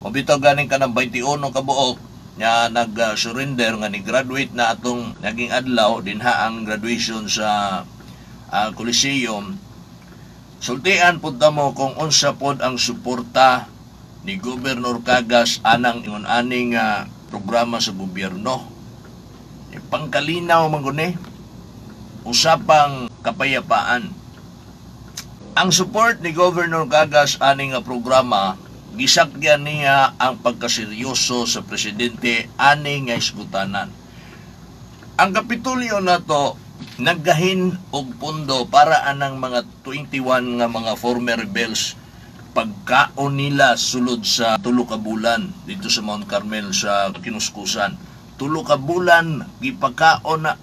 Kung bitaw ganing kanang 21 ka buok nga nag-surrender nga ni-graduate na atong naging adlaw dinha ang graduation sa Coliseum. Sultian pud ta mo kung unsa pod ang suporta ni Governor Cagas anang ingon aning programa sa gobyerno. E, pangkalinaw man gud ni usapang kapayapaan. Ang support ni Governor Cagas aning nga programa, gisakyan niya ang pagkaseryoso sa presidente ani nga isgutanan. Ang Kapitolyo nato naggahin og pundo para anang mga 21 nga mga former rebels, pagkaon nila sulod sa 3 ka bulan dito sa Mount Carmel sa Kinuskusan. 3 ka bulan gipakaon na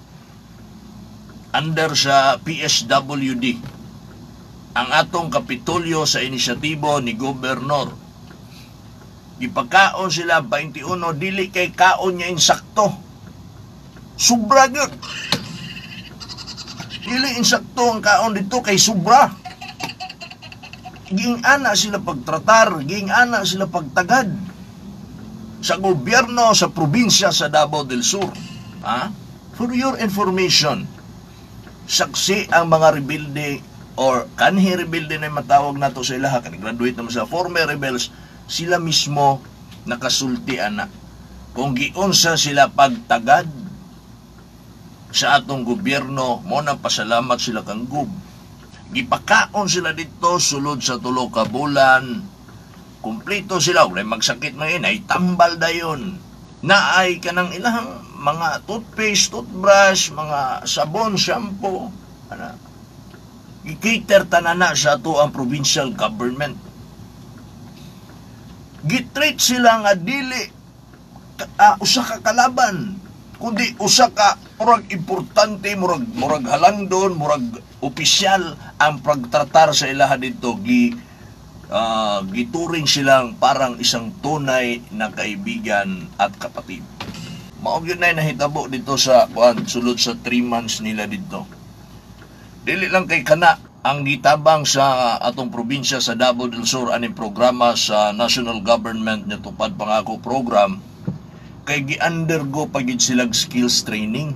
under sa PSWD ang atong Kapitolyo sa inisyatibo ni Gobernador. Gipakaon sila 21, dili kay kaon niya insakto. Sobra gyud. Dili insakto ang kaon dito kay sobra. Giing-ana sila pagtratar, giing-ana sila pagtagad sa gobyerno sa probinsya sa Davao del Sur. Ha? For your information, saksi ang mga rebelde or kanhi rebelde na matawag nato sa ilaha, kani graduate naman sa former rebels, sila mismo nakasulti ana kung giunsa sila pagtagad sa atong gobyerno. Mo na pasalamat sila kang Gub. Gipakaon sila dito sulod sa 3 ka bulan, kumpleto sila, walay magsakit mga inay, tambal dayon, naay kanang ilang mga toothpaste, toothbrush, mga sabon, shampoo ana. Gi-cater tanan na sa ato ang provincial government. Gitreat sila nga dili usa ka kalaban kundi usa ka murag importante, murag halangdon, murag opisyal ang pagtratar sa ilaha dito. Gituring silang parang isang tunay na kaibigan at kapatid. Mao gyud na nahitabo dito sa kuan sulod sa 3 months nila dito. Dili lang kay kana ang gitabang sa atong probinsya sa Davao del Sur aning programa sa national government nga Tupad Pangako Program, kay gi-undergo pa gid silag skills training.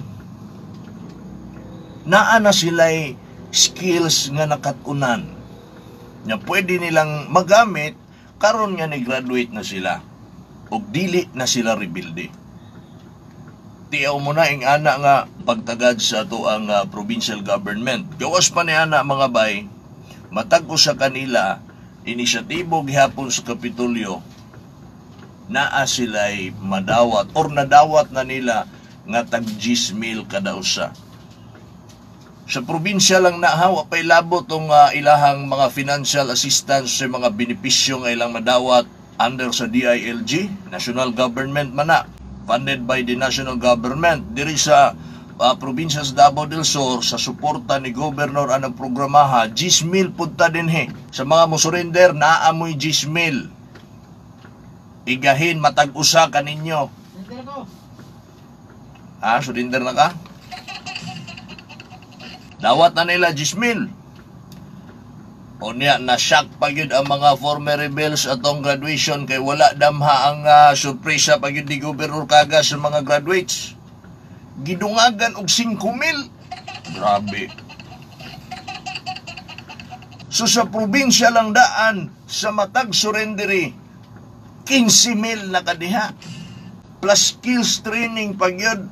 Naa na sila'y skills nga nakat-unan nga pwede nilang magamit karon nga ni-graduate na sila ug dili na sila rebelde. Tiyaw mo na ing ana nga pagtagad sa ato ang provincial government. Gawas pa ni ana, mga bay, matag sa kanila, inisyatibo gihapon sa Kapitolyo, naa sila'y madawat or nadawat na nila nga tag 10 mil kada usa. Sa probinsya lang na ha, wa pa'y labot tong ilahang mga financial assistance sa mga benepisyo nga ilang madawat under sa DILG, national government man na, funded by the national government. Diri sa probinsya sa Davao del Sur, sa suporta ni Governor anang programaha, 10 mil punta dinhi. Sa mga mosurrender, naamoy 10 mil. Igahin matag usa kaninyo. Ha, surrender na ka? Dawat na nila 10 mil. O niya, na-shock pa gyud ang mga former rebels atong graduation kay wala damha ang surpresa pa gyud ni Gobernador Cagas sa mga graduates. Gidungagan og 5 mil. Grabe. So sa probinsya lang daan, sa matag surrendery, 15 mil na kadiha. Plus skills training pa gyud.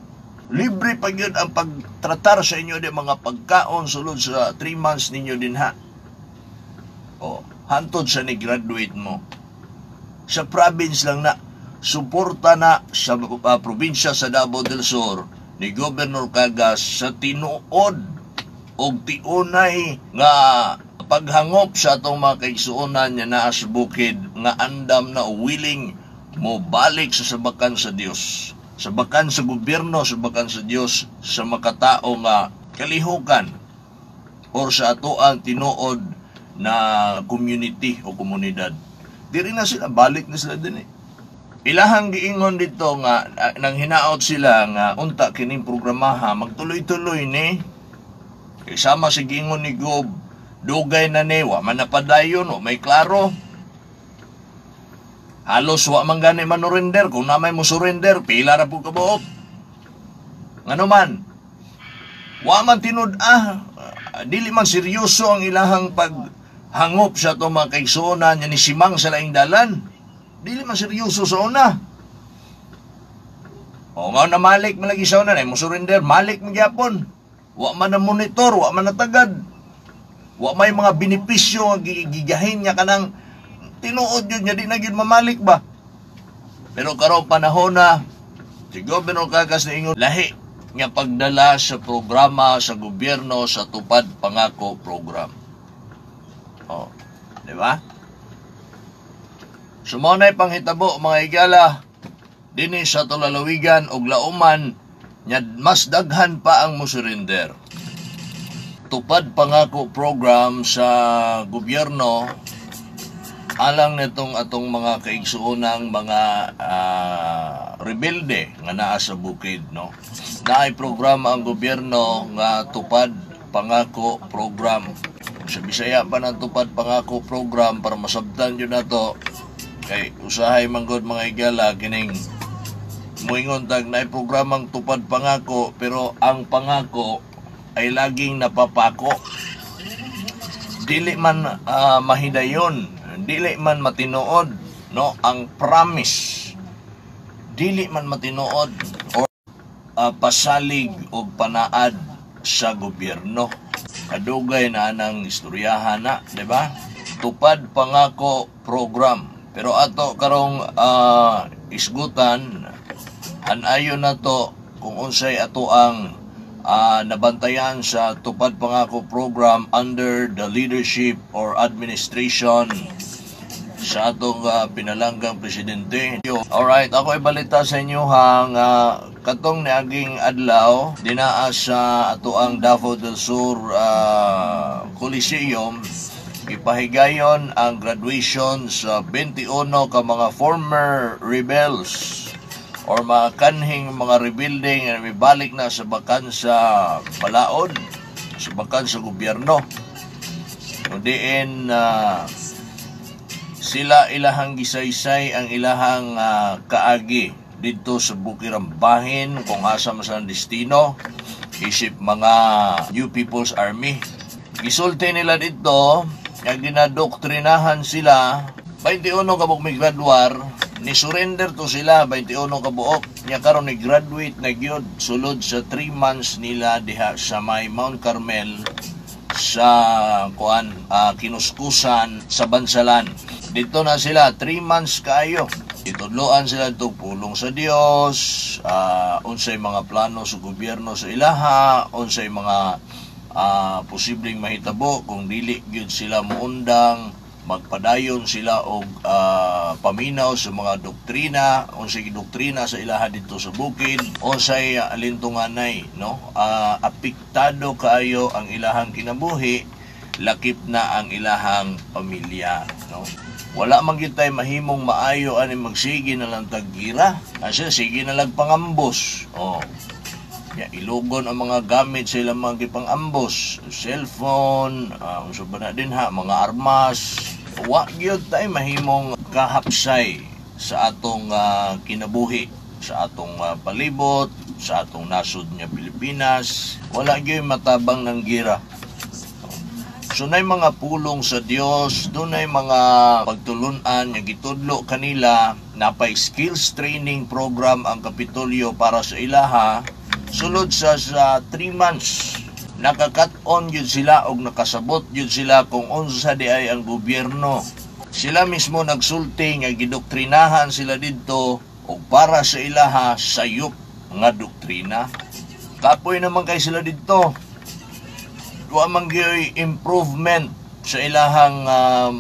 Libre pa gyud ang pagtratar sa inyo di mga pagkaon sulod sa 3 months ninyo dinha. O, hantod sa ni-graduate mo. Sa province lang na, suporta na sa probinsya sa Davao del Sur ni Governor Cagas sa tinuod og tiunay nga paghangop sa atong mga kaigsuonan nga naa sa bukid nga andam na willing mo balik sa sabakan sa Dios, sabakan sa gobyerno, sabakan sa Dios, sa makatao nga kalihukan or sa atoang tinuod na community o komunidad. Diri na sila, balik na sila din eh. Ilahang giingon dito nga nang hinaot sila nga unta kining programaha magtuloy-tuloy ni. Kay sama sa giingon ni Gob, dugay na ni, wa man napadayon, wa may klaro. Halos wa man gani manurrender. Kung naa may mo surrender, pila ra pud kabuok. Ngano man? Wa man tinud dili man seryoso ang ilahang paghangop sa atong mga kaigsuonan nga ni simang sa laing dalan. Dili man seryoso sa una. O nga na malik man lagi sa una, mo surrender, malik man gyapon. Wa man na monitor, wa man natagad. Wa may mga benepisyo nga gigahin niya kanang tinuod yun niya di na gyud mamalik ba. Pero karong panahon na si Governor Cagas na ingon lahi nga pagdala sa programa sa gobyerno sa Tupad Pangako Program. Oh, di ba? So mao na'y panghitabo, mga higala, dinhi sa lalawigan og lauman nya mas daghan pa ang mosurrender. Tupad Pangako Program sa gobyerno alang nitong atong mga kaigsuonang mga rebelde nga naa sa bukid, no? Naay programa ang gobyerno nga Tupad Pangako Program. Sa Bisaya pa ng Tupad Pangako Program para masabtan yun nato, kay usahay man gud, mga higala, kining muingon tag naay programang Tupad Pangako pero ang pangako ay laging napapako, dili man mahidayon, dili man matinuod, no? Ang promise dili man matinuod or pasalig og panaad sa gobyerno. Kadugay na nang istoryahan na, di ba? Tupad Pangako Program. Pero ato karong isgutan, hanayon na to kung unsay ato ang nabantayan sa Tupad Pangako Program under the leadership or administration sa atong pinalanggang presidente. Alright, ako ibalita sa inyo hang katong niaging adlaw dinaa sa ato ang Davao del Sur Coliseum, ipahigayon ang graduation sa 21 ka mga former rebels or mga kanhing mga rebelde nga mibalik na sa bakan sa balaod, sa bakan sa gobyerno. Kung diin sila ilahang gisaysay ang ilahang kaagi didto sa Bukirang Bahin kung asa man sa destino isip mga New People's Army. Gisulti nila didto nga ginadoktrinahan sila. 21 kabuok may graduar, ni surrender to sila 21 kabuok nya karon ni graduate na gyud sulod sa 3 months nila diha sa may Mount Carmel sa kuan, kinuskusan sa Bansalan. Dito na sila 3 months kaayo. Itudloan sila itong pulong sa Dios, unsay mga plano sa gobyerno sa ilaha, unsay mga posibleng mahitabo kung dili gyud sila muundang, magpadayon sila og paminaw sa mga doktrina, unsay doktrina sa ilaha didto sa bukid, unsay alintunganay, no? Apektado kaayo ang ilahang kinabuhi, lakip na ang ilahang pamilya, no? Wala man gyud tay mahimong maayo ani, magsige na lang taggira. Asa sige na lang pangambos. Oh. Ya, ilugon ang mga gamit sa ilang mga gipangambos, cellphone, unsa ba na din ha, mga armas. Wa gyud tay mahimong kahapsay sa atong kinabuhi, sa atong palibot, sa atong nasod nga Pilipinas. Wala gyud matabang ng gira. So nay mga pulong sa Dios, dunay mga pagtulunan nga gitudlo kanila, napay skills training program ang Kapitolyo para sa ilaha sulod sa 3 months. Nakakat-on gyud sila og nakasabot gyud sila kung unsa di ay ang gobyerno. Sila mismo nagsulti nga gidoktrinahan sila didto og para sa ilaha sayop nga doktrina. Kapoy naman kay sila didto, wa man gyoy improvement sa ilahang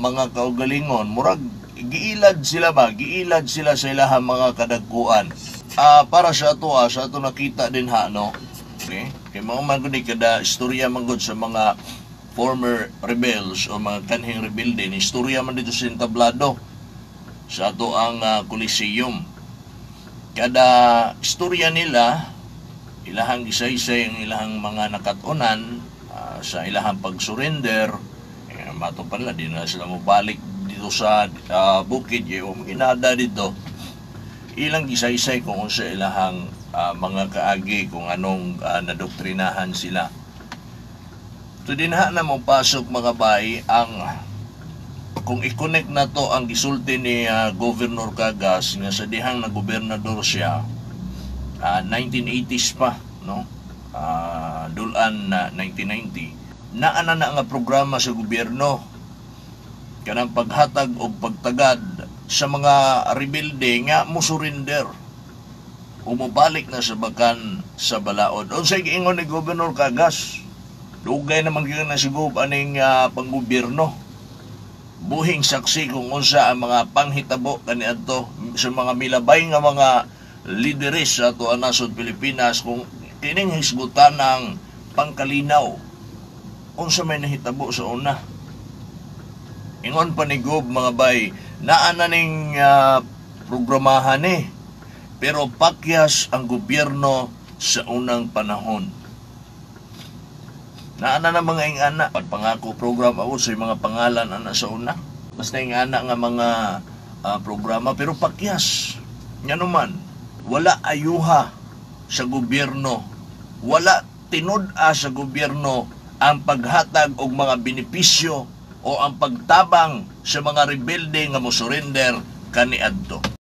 mga kaugalingon. Murag giilad sila ba, giilad sila sa ilahang mga kadagkuan. Para sa ato, sa ato nakita din ha, no? Okay, kay mao man gud ni kada istorya man gud sa mga former rebels o mga kanhing rebelde, ni istorya man dito sa entablado sa ato ang Coliseum. Kada istorya nila, ilahang gisaysay ang ilahang mga nakatunan sa ilahang pag-surrender, eh, mato pa nila, di na sila mobalik dito. dito sa bukid yung ginada dito, ilang gisaysay kung unsa ilahang mga kaagi, kung anong nadoktrinahan sila. So dinha na mo pasok, mga bay, ang kung i-connect na to ang gisulti ni Governor Cagas nga sa dihang na gobernador siya, 1980s pa, no, dulan na 1990, naa na na nga programa sa gobyerno kanang paghatag og pagtagad sa mga rebelde nga mo surrender o mobalik na sa bakan sa balaod. Unsay giingon ni Governor Cagas? Dugay naman gyud na si Gob aning panggobyerno. Buhing saksi kung unsa ang mga panghitabo kaniadto sa mga milabay nga mga lideres sa ato nasod Pilipinas, kung kining hisgutan ng pangkalinaw unsa may nahitabo sa una. Ingon pa ni Gob, mga bay, naa na ning programahan eh. Pero pakyas ang gobyerno sa unang panahon. Naa na na mga ingana. Pangako program ako sa mga pangalan ana sa una. Basta ingana nga mga programa pero pakyas. Ngano man, wala ayuha sa gobyerno. Wala tinud-a sa gobyerno ang paghatag og mga benepisyo o ang pagtabang sa mga rebelde nga mo surrender kaniadto.